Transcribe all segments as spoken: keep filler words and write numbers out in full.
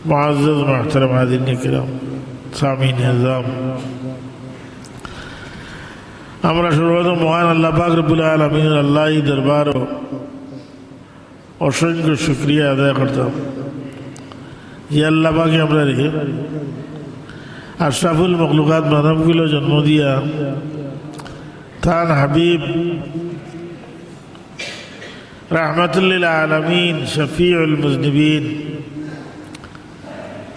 মুআজ্জাজ মুহতারাম হাজিরিন কিরাম, সামিন এজাম, আমরা সর্বপ্রথম মহান আল্লাহ পাক রব্বুল আলামিনের আল্লাহর দরবারো অসংখ্য শুকরিয়া আদায় করতাম যে আল্লাহ পাকে আমরারে আশরাফুল মখলুকাত মানবকুলো জন্ম দিয়া তান হাবিব রাহমাতুল্লিল আলামিন, শফিউল মুজনিবিন,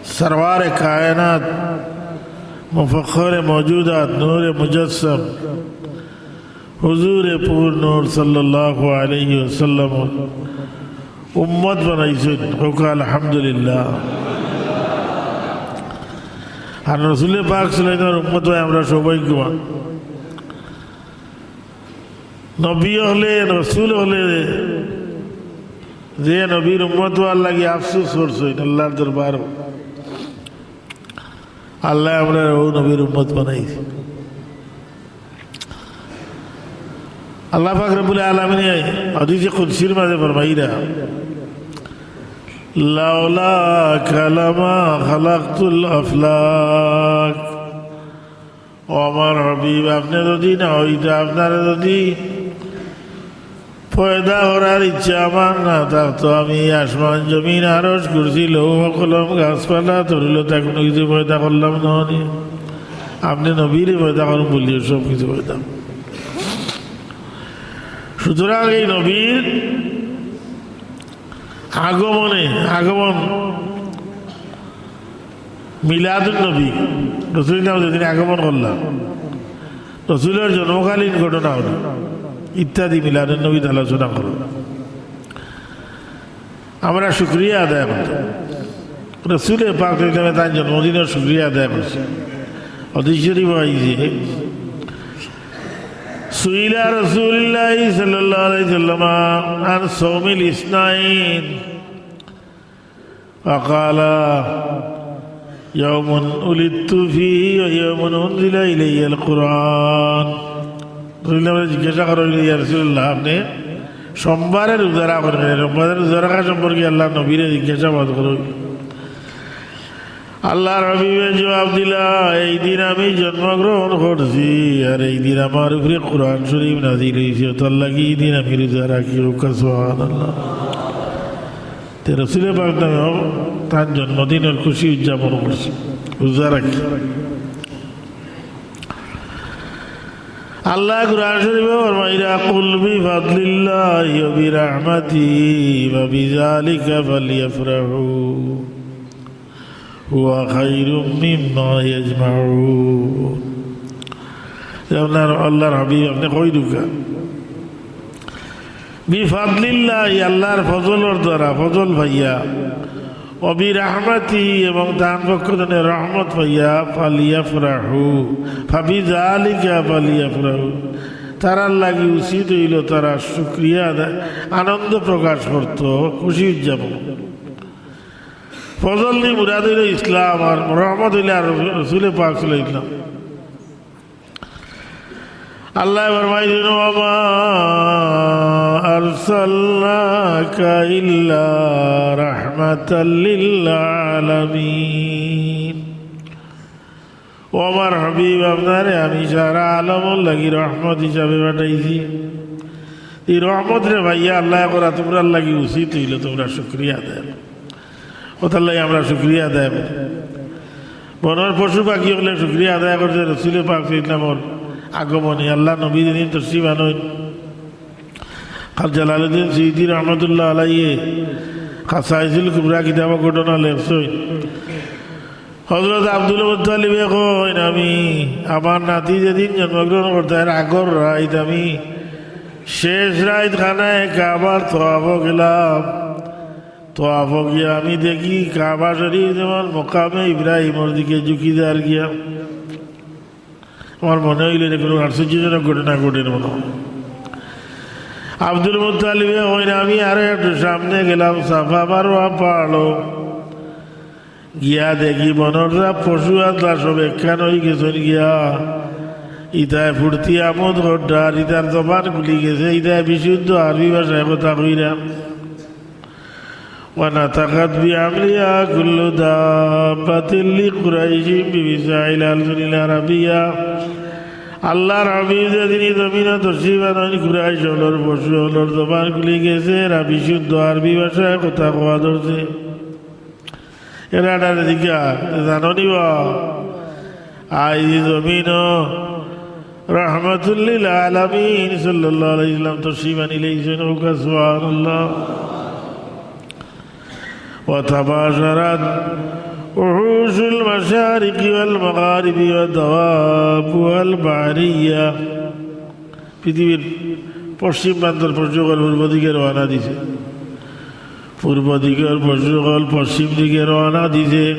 সরওয়ারে কায়নাত, মুফাখখরে মওজুদাত, নূরে মুজাসসাম, হুজুরে পুর নূর সাল্লাল্লাহু আলাইহি ওয়াসাল্লামর উম্মত বানাইছইন। কউক্কা আলহামদুলিল্লাহ। আর রসুলে পাক সাল্লাল্লাহু আলাইহি ওয়াসাল্লামর উম্মত অওয়ায় আমরা সৌভাগ্যবান। নবী অকলে, রসুল অকলে যে নবীর উম্মত অওয়ার লাগি আফসোস করছইন আল্লাহর দরবারো, আল্লায় আমরারে অউ নবীর উম্মত বানাইছইন। আল্লাহ পাক রব্বুল আলামিনে হাদিসে কুদসির মাঝে ফরমাইরা, "লাউলাকা লামা খালাকতুল আফলাক।" ও আমার হাবিব, আপনে যুদি না অইতা, আপনারে যুদি পয়দা করার ইচ্ছা আমার না থাকতো, আমি আসমান, জমিন, আরশ, কুরসি, লৌহ, কলম, গাছপালা, তরুলতা কুনু কিছু পয়দা করলাম না অনে। আপনে নবীরে পয়দা করুন বলিয়া সব কিছু পয়দা। সুতরাং এই নবীর আগমনে, আগমন, মিলাদুন নবী, রসুল ইসলাম যেদিন আগমন করলা, রসুলের জন্মকালীন ঘটনা অইল ইত্যাদি মিলাদুন নবীত আলোচনা করলা। আমরা শুকরিয়া আদায় করতাম। রসুলে পাক সাল্লাল্লাহু আলাইহি ওয়াসাল্লামে তার জন্মদিনের শুকরিয়া আদায় করছে। হাদিস শরীফ আইছে, সুইলা রাসূলুল্লাহ সাল্লাল্লাহু আলাইহি ওয়াসাল্লাম আন সাওমিল ইসনাইন ফাকালা, ইয়াউমুন উলিদতু ফীহি ওয়া ইয়াউমুন উনজিলা ইলাইয়াল কুরআন। রাসূলুল্লাহরে জিজ্ঞাসা করা অইল, "ইয়া রাসূলুল্লাহ, আপনে সোমবারে রোজা রাখইন কেনে?" সোমবারে রোজা রাখা সম্পর্কে আল্লাহর নবীরে জিজ্ঞাসাবাদ করা অইল। আল্লাহর হাবিবে জবাব দিলা, "এই দিন আমি জন্মগ্রহণ করছি, আর এই দিন আমার উপরে কোরআন শরীফ নাজিল অইছে, অতার লাগি এই দিন আমি রোজা রাখি।" কউক্কা সুবহানাল্লাহ। তে রসুলে পাক তার জন্মদিনের খুশি উদযাপন করছে, রোজা রাখি। আল্লায় কোরআন শরীফো ফরমাইরা, "কুল বিফাদলিল্লাহি ওয়া বিরাহমাতিহি ফাবিযালিকা ফালইয়াফরাহু হুয়া খায়রুম মিম্মা ইয়াজমাউন।" এ আপনার আল্লাহর হাবিব, আপনে কই দেউক্কা, বিফাদলিল্লাহি, আল্লাহর ফজলর দ্বারা, ফজল পাইয়া, ওয়া বিরাহমাতিহি, এবং তান পক্ষ থনে রহমত পাইয়া, ফালইয়াফরাহু, ফাবিযালিকা ফালইয়াফরাহু, তারার লাগি উচিত অইল তারা শুকরিয়া আদায়, আনন্দ প্রকাশ করতো, খুশি উদযাপন। ফজল দি মুরাদ অইল ইসলাম, আর রহমত অইলে আর রসুলে পাক সাল্লাল্লাহু আলাইহি ওয়াসাল্লাম। আল্লায় ফরমাইছইন, "ওয়া মা আরসালনাকা ইল্লা রাহমাতাল লিল আলামিন।" ও আমার হাবিব, আপনারে আমি সারা আলমর লাগি রহমত হিসাবে পাঠাইছি। এই রহমতরে পাইয়া আল্লায় কইরা তুমরার লাগি উচিত অইল তুমরা শুকরিয়া আদায় করো। অতার লাগি আমরা শুকরিয়া আদায় করি। বনর পশু পাখি অকলে শুকরিয়া আদায় করছে রসুলে পাক সাল্লাল্লাহু আলাইহি ওয়াসাল্লামর আগমনে। আল্লাহর নবী যেদিন তশরিফ আনইন, খাজা জালালউদ্দিন সুয়ুতী রহমতুল্লাহ আলাইহি খাসাইসুল কুবরা কিতাবো ঘটনা লেখছইন। হযরত আব্দুল মুত্তালিবে কইন, "আমি, আমার নাতি যেদিন জন্মগ্রহণ করতা, এর আগর রাইত আমি শেষ রাইত খানায়ে কাবার তওয়াফো গেলাম।" তওয়াফো গিয়া আমি দেখি কাবা শরীফ যেমন মকামে ইব্রাহিমর দিকে ঝুঁকি যার গিয়া। আমার মনে অইল যে কুনু আশ্চর্যজনক ঘটনা ঘটের মনে অয়। আব্দুল মুত্তালিবে কইন, "আমি আরো একটু সামনে গেলাম, সাফা মারওয়া পাহাড়ো। গিয়া দেখি বনর যা পশু আছলা সব একখান অইগেছইন গিয়া। ইতায় ফুর্তি আমোদ কররা, আর ইতার জবান খুলি গেছে, ইতায় বিশুদ্ধ আরবি ভাষায় কথা কইরা।" ونطقت بحملها كل دابة لقريش بفصاح الألسن العربية. আল্লাহর হাবিব যেদিন ই জমিনো তশরিফ আনইন, কুরাইশ অকলর পশু অকলর জবান খুলি গেছে, এরা বিশুদ্ধ আরবি ভাষায় কথা কওয়া ধরছে। এরা ডারে জিগাইন, জানো নি বা, আইজ ই জমিনো রহমাতুল লিল আলামিন সাল্লাল্লাহু আলাইহি ওয়াসাল্লাম তশরিফ আনিলাইছইন, কউক্কা সুবহানাল্লাহ। وتباشرت وحوش المشارق والمغارب ودوابها البحرية. পৃথিবীর পশ্চিম প্রান্তর পশু অকল পূর্ব দিকে রওয়ানা দিছে, পূর্ব দিকর পশু অকল পশ্চিম দিকে রওয়ানা দিছে।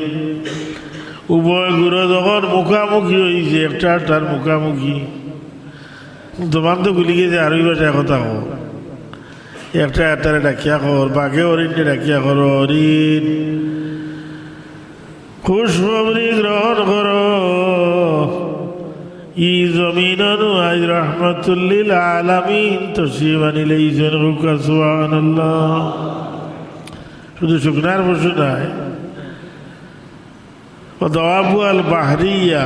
উভয় গুরু যখন মুখামুখি অইছে, একটা একটার মুখামুখি, জবান তো খুলি গেছে, আরবি ভাষায় কথা কও। একটা একটারে ডাকিয়া কর, বাঘে হরিণরে ডাকিয়া কর, হরিণ, খুশখবরি গ্রহণ করো। ই জমিনো নু আইজ রহমাতুল লিল আলামিন তশরিফ আনিলাইছইন, কউক্কা সুবহানাল্লাহ। শুধু শুকনার পশু নায়, ودوابها البحرية,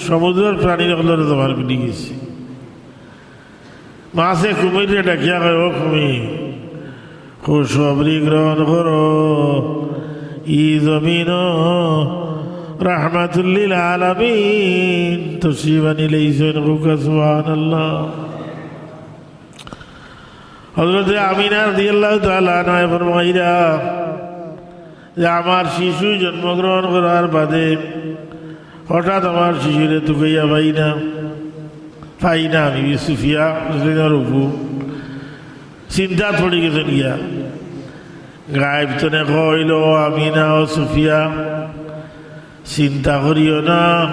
সমুদ্রর প্রাণী অকলর জবান খুলি গেছে। মাছে কুমিররে ডাকিয়া কয়, "ও কুমির, খুশখবরি গ্রহণ করো, ই জমিনো রহমাতুল লিল আলামিন তশরিফ আনিলাইছইন, কউক্কা সুবহানাল্লাহ।" হযরতে আমিনা রাদিয়াল্লাহু তাআলা আনহা ফরমাইরা যে আমার শিশু জন্মগ্রহণ করার বাদে হঠাৎ আমার শিশুরে তুকাইয়া পাই না, পাই না আমি। সুফিয়া, মুসলিমের অপু, চিন্তাত পড়ি গেছইন গিয়া। গায়েব তনে কইল, "ও আমিনা, ও সুফিয়া, চিন্তা করিও না।"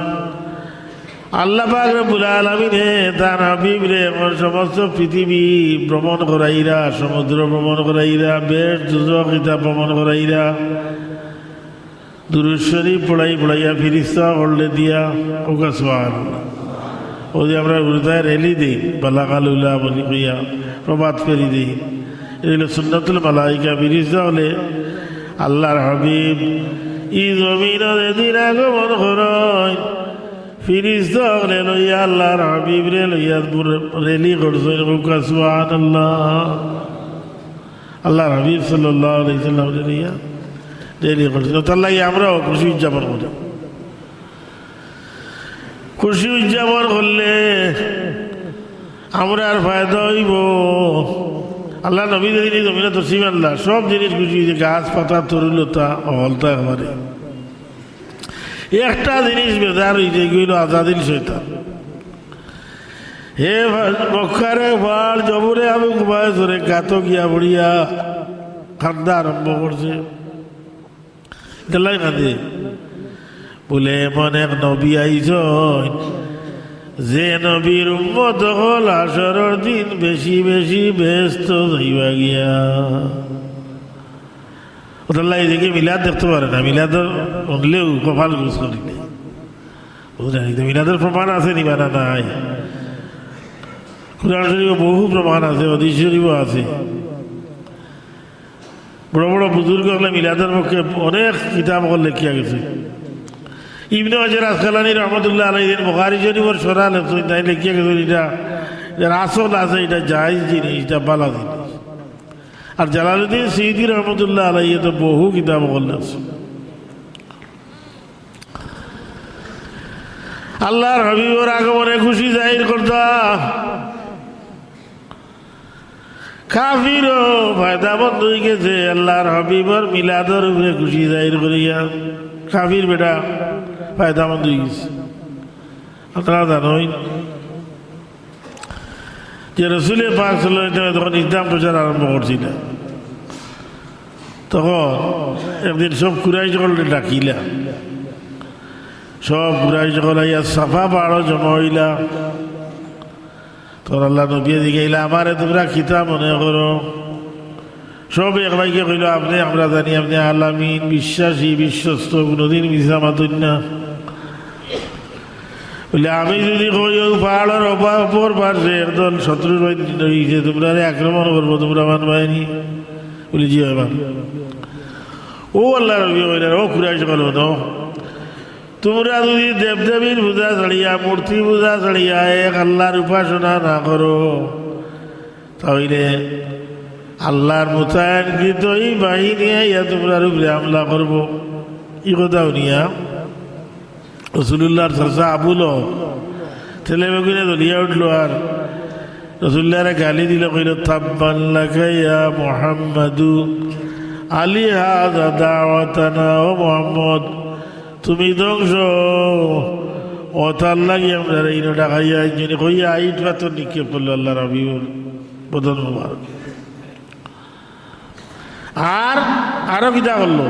আল্লাহ পাক রব্বুল আলামিনে তান হাবিবরে এখন সমস্ত পৃথিবী ভ্রমণ করাইরা, সমুদ্র ভ্রমণ করাইরা, বেহেশত দুজখ ইতা ভ্রমণ করাইরা, দুরূদ শরীফ পড়াই পড়াইয়া ফিরিস্তা অকলরে দিয়া, কউক্কা সুবহানাল্লাহ। অউ যে আমরা উর্দায় রেলি দেই, বালাগাল উলা বুলি কইয়া, প্রভাত ফেরি দেই, ইটা অইলো সুন্নাতুল মালাইকা। ফিরিস্তা অকলে আল্লাহর হাবিব ই জমিনো যেদিন আগমন করইন, ফিরিস্তা অকলে লইয়া আল্লাহর হাবিবরে লইয়া পুরা রেলি করছইন, কউক্কা সুবহানাল্লাহ। আল্লাহর হাবিব সাল্লাল্লাহু আলাইহি ওয়াসাল্লামরে লইয়া রেলি করছইন। অতার লাগি আমরাও খুশি উদযাপন করি। খুশি উদযাপন করলে আমরার ফায়দা অইবো। আল্লাহর নবী যেদিন ই জমিনো তশরিফ আনলা, সব জিনিস খুশি অইছে, গাছ, পাতা, তরুলতা, অকলতা একবারে। একটা জিনিস বেজার অইছে, ইগু অইলো আজাদিল শয়তান। হে মক্কার এক পাহাড় জবলে আবু কুবাইসর এক গাতো গিয়া পড়িয়া কান্দা আরম্ভ করছে। কিতার লাগি কান্দে? বুলে, এমন এক নবী আইছইন, যে নবীর উম্মত অকল হাশরর দিন বেশি বেশি বেহেস্তো যাইবা গিয়া। অতার লাগি দেখি মিলাদ দেখতো পারে না, মিলাদর অইলেও কপাল গুছ করি দেয়। বুঝলেন? এই যে মিলাদর প্রমাণ আছে নি বা না নাই? কোরআন শরীফো বহু প্রমাণ আছে, হাদিস শরীফো আছে। বড় বড় বুজুর্গ অকলে মিলাদর পক্ষে অনেক কিতাব অকল লেখিয়া গেছে। ইবনে হাজার আসকালানী রহমতুল্লাহ আলাইহি বুখারী শরীফর শরহ লেখছইন, তাইন লেখিয়া গেছইন, ইটা, ইটার আসল আছে, ইটা জায়েজ জিনিস, ইটা ভালা জিনিস। আর জালালউদ্দিন সুয়ুতী রহমতুল্লাহ আলাইহি তো বহু কিতাব অকল লেখছইন। আল্লাহর হাবিবর আগমনে খুশি জাহির করতা। কাফিরও ফায়দামন্দ অইগেছে আল্লাহর হাবিবর মিলাদর উপরে খুশি জাহির করিয়া। কাফির বেটা ফায়দামন্দ অইগেছে। আপনারা জানইন, যে রসুলে পাক সাল্লাল্লাহু আলাইহি ওয়াসাল্লাম যখন ইসলাম প্রচার আরম্ভ করছিলা, তখন একদিন সব কুরাইশ অকলরে ডাকিলা। সব কুরাইশ অকল আইয়া সাফা পাহাড়ো জমা অইলা। তখন আল্লাহর নবীয়ে জিগাইলা, "আমারে তুমরা কিতা মনে করো?" সবে এক বাক্যে কইলো, "আপনে আমরা জানি, আপনে আল-আমিন, বিশ্বাসী, বিশ্বস্ত, কুনুদিন মিছা মাতইন না।" বুলে, "আমি যুদি কই, অউ পাহাড়র অপা-, অপর পার্শ্বে একদল শত্রুর বাহিনী রইছে, তুমরারে আক্রমণ করবো, তুমরা মানবায়নি?" বুলে, "জি অয়, মান।" ও আল্লার নবী কইলা, ও কুরাইশ অকল, হুনো, তুমরা যুদি দেবদেবীর পূজা ছাড়িয়া, মূর্তি পূজা ছাড়িয়া এক আল্লার উপাসনা না করো, তা অইলে আল্লার মোতায়েনকৃত ই বাহিনী আইয়া তুমরার উপরে হামলা করবো। ই কথা হুনিয়া রসুলুল্লাহর চাচা আবু লহব তেলে বেগুনে জ্বলিয়া উঠলো আর রসুলুল্লাহরে গালি দিল, কইল, "তাব্বান লাকা ইয়া মুহাম্মাদু, আলিহাযা দাওয়াতানা।" ও মুহাম্মদ, তুমি ধ্বংস, অতার লাগি আমরারে ইনো ডাকাইয়া আনছো নি, কইয়া ইট পাথর নিক্ষেপ করলো আল্লার হাবিবর বদন মুবারক। আর আরো কিতা করলো,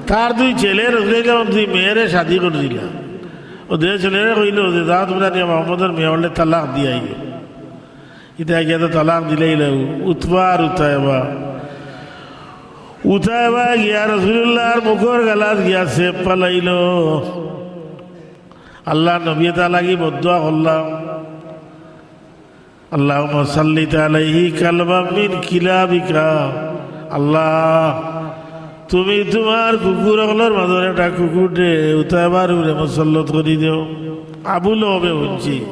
তার দুই ছেলে রসুলুল্লাহর দুই মেয়েরে শাদি করি দিলা। ও দুই ছেলেরে কইলো যে, "যাও তুমরা নিয়া মুহাম্মদর মেয়ে অকলরে তালাক দিয়া আইও।" ইতা গিয়া তো তালাক দিলাইলা উতবা আর উতায়বা। উতায়বা গিয়া রসুলুল্লাহর মুখর গালাত গিয়া ছেপ ফালাইলো। আল্লার নবীয়ে তার লাগি বদদোয়া করলা, "আল্লাহুম্মা সাল্লিত আলাইহি কালবাম মিন কিলাবিকা।" আল্লাহ, তুমি তুমার কুকুর অকলর মাজর একটা কুকুররে উতায়বার উপরে মুসল্লত করি দেও। আবু লহবে হুনছি,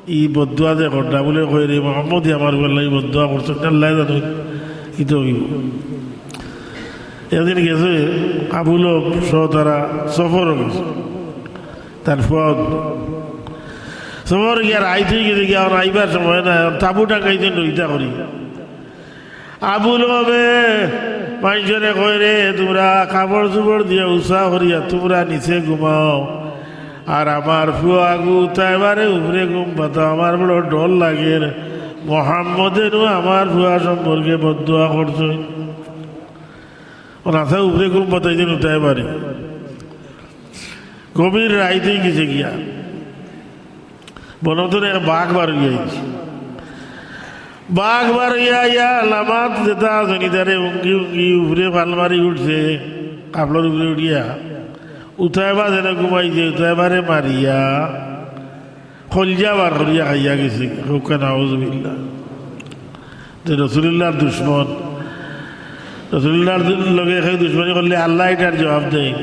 ই বদদোয়া যে করতা বুলে কইরে, "মুহাম্মদে আমার উপরে ই বদদোয়া করছে, আল্লায় জানইন কিতা অইবো।" একদিন গেছে আবু লহব সহ তারা সফর গেছে, তার পথ সফর গিয়া রাইত অই গেছে, গিয়া আর আইবার সময় না, তাবু টাঙ্গাইতে রইতা করি। আবু লহবে মাইনষরে কইরে, "তুমরা কাপড়-চুপড় দিয়া উচা করিয়া তুমরা নিচে ঘুমাও, আর আমার ফুয়া আবু উতায়বারে উপরে ঘুম পাতাও, আমার বড় ডর লাগের, মুহাম্মদে নু আমার ফুয়া সম্পর্কে বদদোয়া করছইন।" ও নাসা উপরে ঘুম পাতাইতে উতায়বারে। গভীর রাইত অই গেছে গিয়া। বনতনে এক বাঘ বার অইয়া আইছে। বাঘ বার অইয়া আইয়া লামাত যেতা আছে নি তারে উঙ্গি উঙ্গি উপরে ফাল মারি উঠছে, কাপড়র উপরে উঠিয়া। উতায়বা যেন ঘুমাইছে, উতায়বারে মারিয়া কলজা বার করিয়া খাইয়া গেছে। কউক্কা নাউজুবিল্লাহ। যে রসুলুল্লাহর দুশমন, রসুলুল্লাহর লগে কেউ দুশমনি করলে আল্লায় ইটার জবাব দেয়।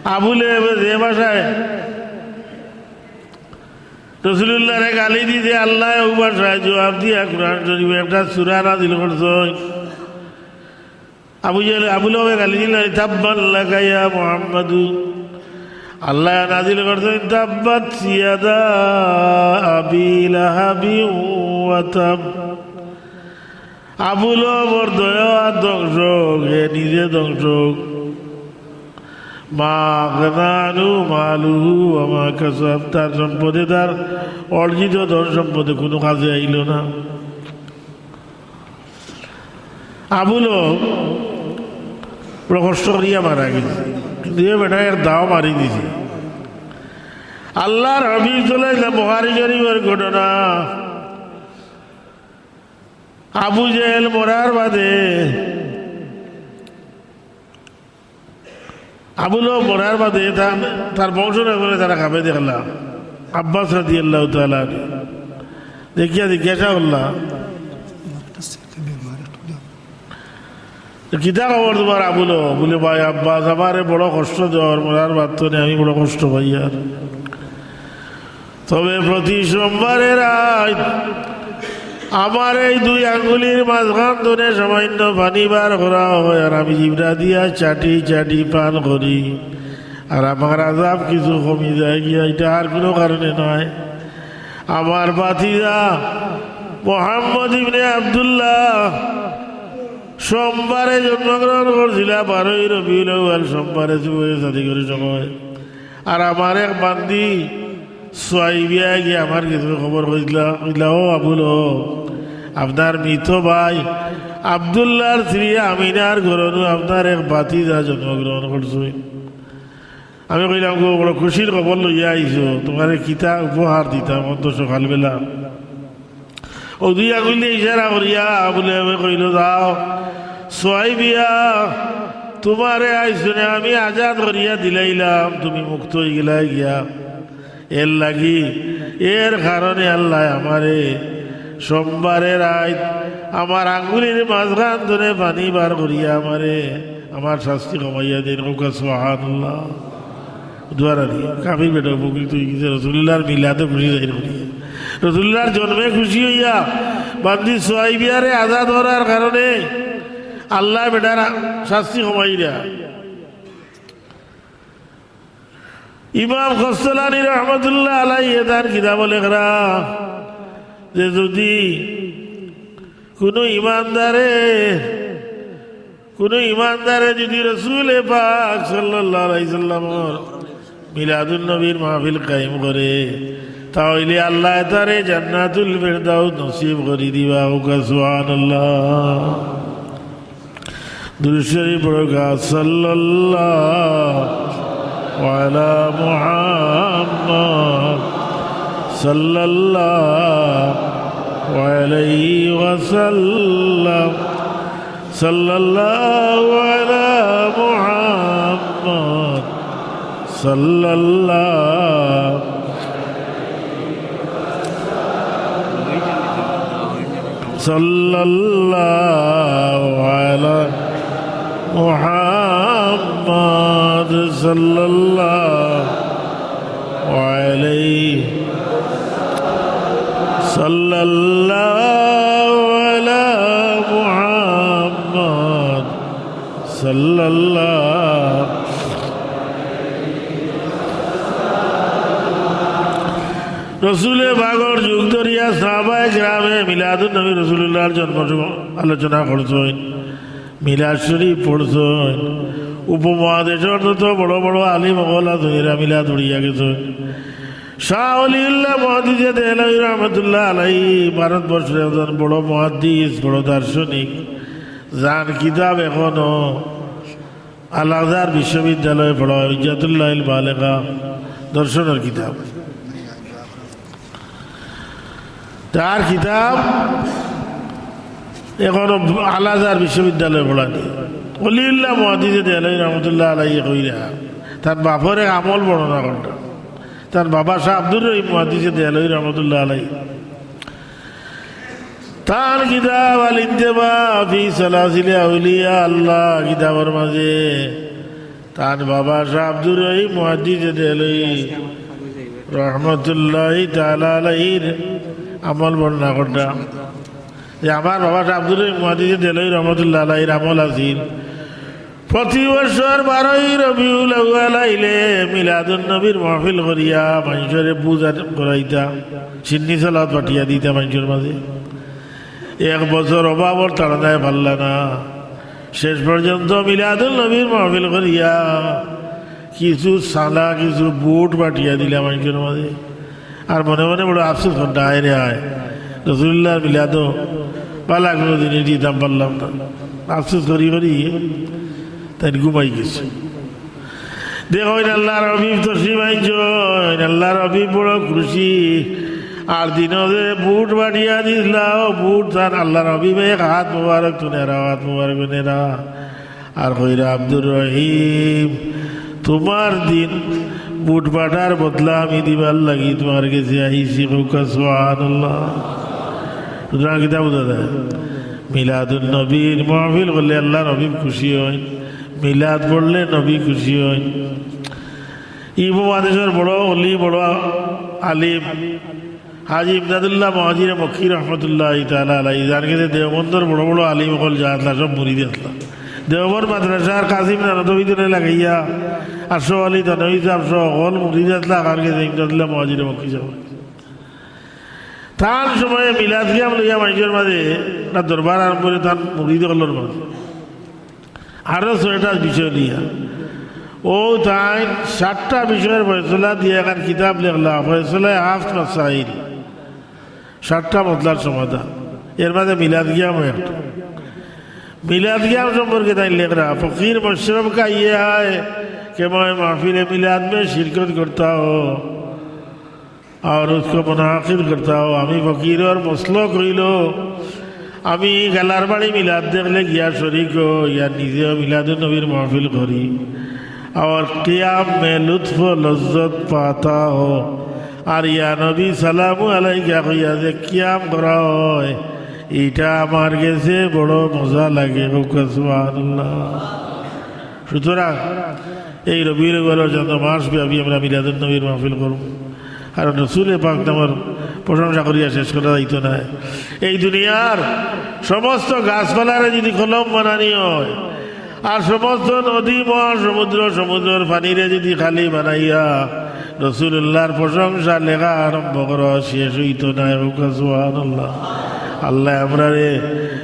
আবু লহবে যে ভাষায় রসুলুল্লাহরে গালি দিছে, আল্লায় অউ ভাষায় জবাব দিয়া কুরআন শরীফো একটা সূরা নাজিল করছইন। আবু জেহেল, আবু লহবে গালি দিলা, "তাব্বান লাকা ইয়া মুহাম্মাদু।" আল্লায় নাজিল করছইন, "তাব্বাত ইয়াদা আবি লাহাবিন ওয়া তাব।" আবু লহবর দয়া আর ধ্বংস হোক, হে নিজে ধ্বংস হোক। মা আগনা আনহু মালুহু ওয়া মা কাসাব, তার সম্পদে, তার অর্জিত ধন সম্পদে কুনু কাজে আইলো না। আবু লহব বড় কষ্ট করিয়া মারা গেছে, কিন্তু এ বেটায় এর দাও মারি দিছে। আল্লার হাবিব সাল্লাল্লাহু আলাইহি ওয়াসাল্লাম, বুখারী শরীফর ঘটনা, আবু জেহেল মরার বাদে, আবু লহব মরার বাদে তা-, তার বংশর একজনে তারা খাবে দেখলা, আব্বাস রাদিয়াল্লাহু তাআলা আনহু। দেখিয়া জিজ্ঞাসা করলা, "কিতা খবর তুমার আবু লহব?" বুলে, "ভাই আব্বাস, আমারে বড় কষ্ট দেওয়ার, মরার বাদ তনে আমি বড় কষ্ট পাইয়ার।" তবে প্রতি সোমবারে রাইত আমার এই দুই আঙ্গুলির মাঝখান তনে সামান্য পানি বার করা হয়, আর আমি জিবরা দিয়া চাটি চাটি পান করি, আর আমার আজাব কিছু কমি যায় গিয়া। ইটা আর কুনু কারণে নয়। আমার ভাতিজা মোহাম্মদ ইবনে আব্দুল্লাহ সোমবারে জন্মগ্রহণ করছিলা, বারোই রবিউল আউয়াল, সোমবারে সুবহে সাদিকর সময়। আর আমার এক বান্দি সুয়াইবিয়া গিয়া আমার গেছে খবর কইলা, কইলা, "ও আবু লহব, আপনার মৃত ভাই আব্দুল্লাহর স্ত্রী আমিনার ঘরো নু আপনার এক ভাতিজা জন্মগ্রহণ করছইন।" আমি কইলাম, "গো, বড় খুশির খবর লইয়া আইছো, তুমারে কিতা উপহার দিতাম অত সকালবেলা?" অউ দুই আঙ্গুলে ইশারা করিয়া বুলে আমি কইলো, "যাও, সুয়াইবিয়া, তুমারে আইজ তনে আমি আজাদ করিয়া দিলাইলাম, তুমি মুক্ত অইগেলায় গিয়া। এর লাগি, এর কারণে আল্লায় আমারে সোমবারে রাইত আমার আঙ্গুলির মাঝখান তনে পানি বার করিয়া আমারে আমার শাস্তি কমাইয়া দেইন, কউক্কা সুবহানাল্লাহ। দোয়া নানি, কাফির বেটা উপকৃত অইগেছে, রসুলুল্লাহর মিলাদো খুশি জাহির করিয়া, রসুলুল্লাহর জন্মে খুশি অইয়া, বান্দি সুয়াইবিয়ারে আজাদ করার কারণে আল্লায় বেটার শাস্তি কমাইরা। ইমাম কস্তলানী রহমতুল্লাহ আলাইহি তান কিতাবো লেখরা যে যুদি কুনু ইমানদারে, কুনু ইমানদারে যুদি রসুলে পাক সাল্লাল্লাহু আলাইহি সাল্লামর মিলাদুন নবীর মাহফিল কায়েম করে, তা অইলে আল্লায় তারে জান্নাতুল ফেরদাউস নসিব করি দিবা। কউক্কা সুবহানাল্লাহ। দুরূদ শরীফ পড়উক্কা, সাল্লাল্লাহু আলা মুহাম্মদ, সাল্লাল্লাহু আলাইহি ওয়াসাল্লাম, সাল্লাল্লাহু আলা মুহাম্মদ, সাল্লাল্লাহু সাল্লাল্লাহু আলা মুহাম্মদ সাল্লাল্লাহু আলাইহি, সাল্লাল্লাহু আলা মুহাম্মদ সাল্লাল্লাহু। রসুলে পাকর যুগ ধরিয়া সাহাবায়ে কেরামে মিলাদুন নবী রসুলুল্লাহর জন্ম আলোচনা করছইন, মিলাদ শরীফ পড়ছইন। উপমহাদেশর যত বড় বড় আলিম অকল আছইন, এরা মিলাদ পড়িয়া গেছইন। শাহ ওলিউল্লাহ মুহাদ্দিসে দেহলভী রহমতুল্লাহ আলাইহি ভারতবর্ষর একজন বড় মুহাদ্দিস, বড় দার্শনিক, যান কিতাব এখনো আল আজহার বিশ্ববিদ্যালয়ে পড়া অয়, হুজ্জাতুল্লাহিল বালেগা, দর্শনর কিতাব। তার কিতাব এখনো আল আজহার বিশ্ববিদ্যালয়ে পড়ানি। ওলিউল্লাহ মুহাদ্দিসে দেহলভী রহমতুল্লাহ আলাইহি কইরা তান বাপর এক আমল বর্ণনা কররা। তান বাবা শাহ আব্দুর রহিম মুহাদ্দিসে দেহলভী রহমতুল্লাহ আলাইহি তান কিতাব আল ইন্তেবা ফি সালাসিলে আউলিয়া আল্লাহ কিতাবর মাঝে তান বাবা শাহ আব্দুর রহিম মুহাদ্দিসে দেহলভী রহমতুল্লাহি তাআলা আলাইহির আমল বর্ণনা কররা। যে আমার বাবা শাহ আব্দুর রহিম মুহাদ্দিসে দেহলভী রহমতুল্লাহ আলাইহির আমল আছিল, প্রতি বছর বারোই রবিউল আউয়াল আইলে মিলাদুন নবীর মাহফিল করিয়া মানষরে বুঝ করাইতা, সিন্নি সালাত পাঠিয়া দিতা মানষর মাঝে। এক বছর অভাবর তাড়নায় পারলা না, শেষ পর্যন্ত মিলাদুন নবীর মাহফিল করিয়া কিছু চালা, কিছু বুট পাঠিয়া দিলা মানষর মাঝে। আর মনে মনে বড় আফসোস কররা, "হায় রে হায়, রসুলুল্লাহর মিলাদো বালা কুনু জিনিস দিতাম পারলাম না।" আফসোস করি করি তাইন ঘুমাই গেছইন। দেখইন আল্লাহর হাবিব তশরিফ আনছইন, আল্লাহর হাবিব বড় খুশি। আর দিনো যে বুট পাঠিয়া দিছলা, অউ বুট তান আল্লাহর হাবিবে এক হাত মুবারক থুন নেরা, হাত মুবারক নেরা। আর কইরা, "আব্দুর রহিম, তুমার দিন বুট পাঠার বদলা আমি দিবার লাগি তুমার গেছে আইছি।" কউক্কা সুবহানাল্লাহ। সুতরাং কিতা বুঝা যায়? মিলাদুন নবীর মাহফিল করলে আল্লাহর হাবিব খুশি অইন, মিলাদ পড়লে নবী খুশি অইন। ই উপমহাদেশর বড় অলি, বড় আলিম হাজী ইমদাদুল্লাহ মুহাজিরে মক্কি রহমতুল্লাহি তাআলা আলাইহি, যান গেছে দেওবন্দর বড় বড় আলিম অকল যা আছলা, সব মুরিদ আছলা। দেওবন্দ মাদ্রাসার কাসিম নানতবী থনে লাগাইয়া আশরাফ আলী থানভী সাব সহ অকল মুরিদ আছলা, যান গেছে ইমদাদুল্লাহ মুহাজিরে মক্কি সাব। তান সময়ে মিলাদ কিয়াম লইয়া মানষর মাঝে, তান দরবার আরম্ভ অইলে তান মুরিদ অকলর মাঝে আরো ছয়টা বিষয় নিয়া। অউ তাইন সাতটা বিষয়র ফয়সলা দিয়া একখান কিতাব লেখলা, ফয়সলায়ে হাফত মাসাইল, সাতটা মসলার সমাধান। এর মাঝে মিলাদ কিয়ামও একটা। মিলাদ কিয়াম সম্পর্কে তাইন লেখরা, "ফকির মশরব কা ইয়ে হায় কে মে মাহফিল মিলাদ মে শিরকত করতা হো।" আর উসকো মুনাকিদ করতা হো। আমি ফকিরর মসলক অইলো, আমি গালার বাড়ি মিলাদ দেখলে গিয়া শরিক অই, আর নিজেও মিলাদুন নবীর মাহফিল করি। আর কিয়াম মে লুৎফ ও লজ্জত পাতা হো। আর ইয়া নবী সালামু আলাইকা কইয়া যে কিয়াম করা অয়, ইটা আমার গেছে বড় মজা লাগে। কউক্কা সুবহানাল্লাহ। সুতরাং এই রবিউল আউয়ালর চন্দ্র মাস ব্যাপী আমরা মিলাদুন নবীর মাহফিল করমু, কারণ রসুলে পাক নামর প্রশংসা করিয়া শেষ করা যাইতো নায়। এই দুনিয়ার সমস্ত গাছপালারে যদি কলম বানানি অয়, আর সমস্ত নদী, মহাসমুদ্র, সমুদ্রর পানিরে যদি খালি বানাইয়া রসুলুল্লাহর প্রশংসা লেখা আরম্ভ করা, শেষ অইতো নায়। কউক্কা সুবহানাল্লাহ। আল্লায় আমরারে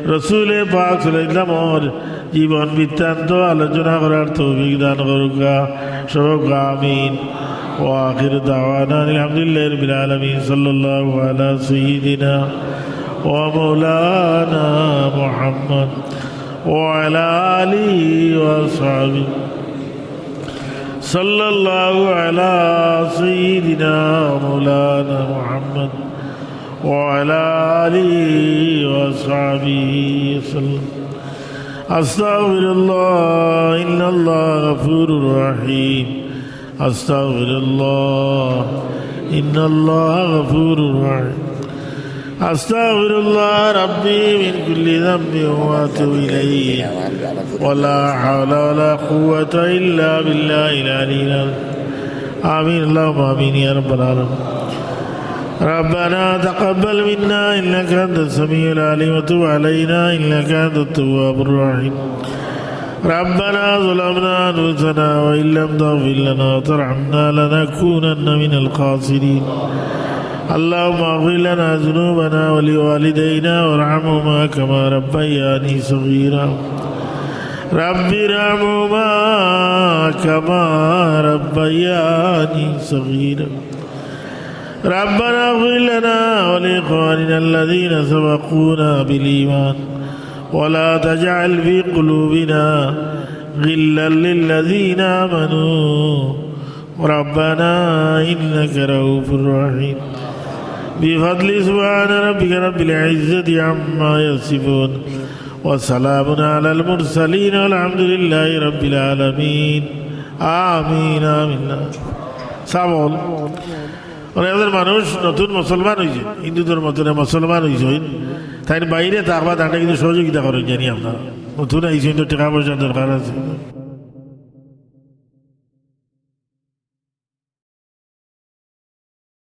রসুলে পাক সাল্লাল্লাহু আলাইহি ওয়াসাল্লামর জীবন বৃত্তান্ত আলোচনা করার তৌফিক দান করুক্কা। সব আমিন। وآخر دعوانا أن الحمد لله رب العالمين. صلى الله على سيدنا ومولانا محمد وعلى آله وصحبه. صلى الله على سيدنا ومولانا محمد وعلى آله وصحبه وسلم. أستغفر الله، إن الله غفور رحيم. أستغفر الله، إن الله غفور رحيم. أستغفر الله ربي من كل ذنب وأتوب إليه. ولا حول ولا قوة إلا بالله العلي العظيم. آمين، اللهم آمين يا رب العالمين. ربنا تقبل منا إنك أنت السميع العليم وتب علينا إنك أنت التواب الرحيم. ربنا ظلمنا أنفسنا وإن لم تغفر لنا وترحمنا لنكونن من الخاسرين. اللهم اغفر لنا ذنوبنا ولوالدينا وارحمهما كما ربياني صغيرا. رب ارحمهما كما ربياني صغيرا. ربنا اغفر لنا ولإخواننا الذين سبقونا بالإيمان ولا تجعل في قلوبنا غلا للذين آمنوا ربنا إنك رؤوف رحيم. بفضل سبحان ربك رب العزة عما يصفون وسلام على المرسلين والحمد لله رب العالمين. آمين، آمين. সাবল। মানে, এদের মানুষ নতুন মুসলমান অইছে, হিন্দু ধর্ম ধরে মুসলমান অইছে, তাইন বাইরে থাকবা, তারা কিন্তু সহযোগিতা করইন জানি আপনারা। নতুন আইছেন তো, টেকা পয়সার দরকার আছে।